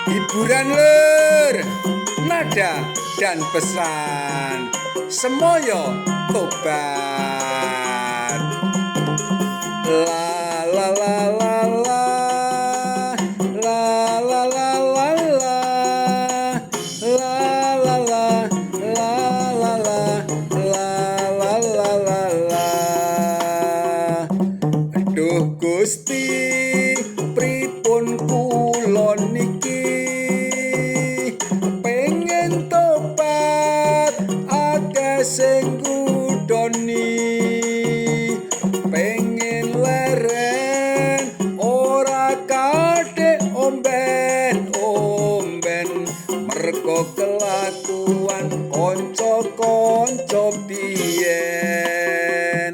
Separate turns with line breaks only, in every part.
Hiburan lur, nada dan pesan, semoyo tobat. La la la la la, la la la la la, la la la la la la la la la la la. Duh Gusti, pripun kula niki, pengen tobat akeh sing ngudoni, pengen leren ora kathik omben omben, mergo kelakuan kanca-kanca biyen,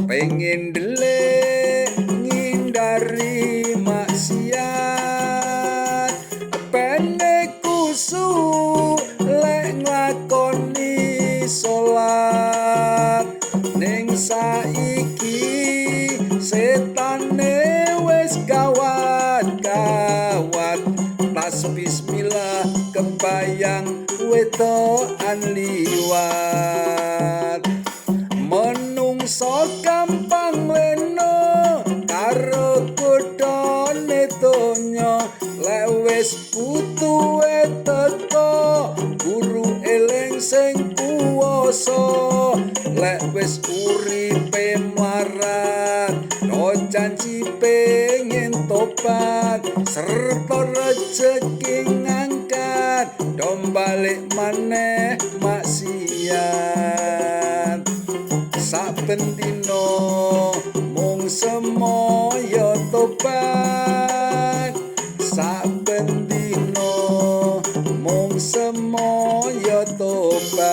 pengen ndelik ngindari maksiat, pene kusuk lek nglakoni salat, ning saiki setane wis gawat gawat, tas bismillah kebayang wedokan liwat. Menungso gampang leno karo godhone donya, lek wis butuhe teko guru eling sing kuwasa, lek wis uripe mlarat do janji pengen tobat, serta rejeki ngangkat do balik maneh maksiat. Saben dina mung semoyo tobat, saben dina mung semoyo tobat.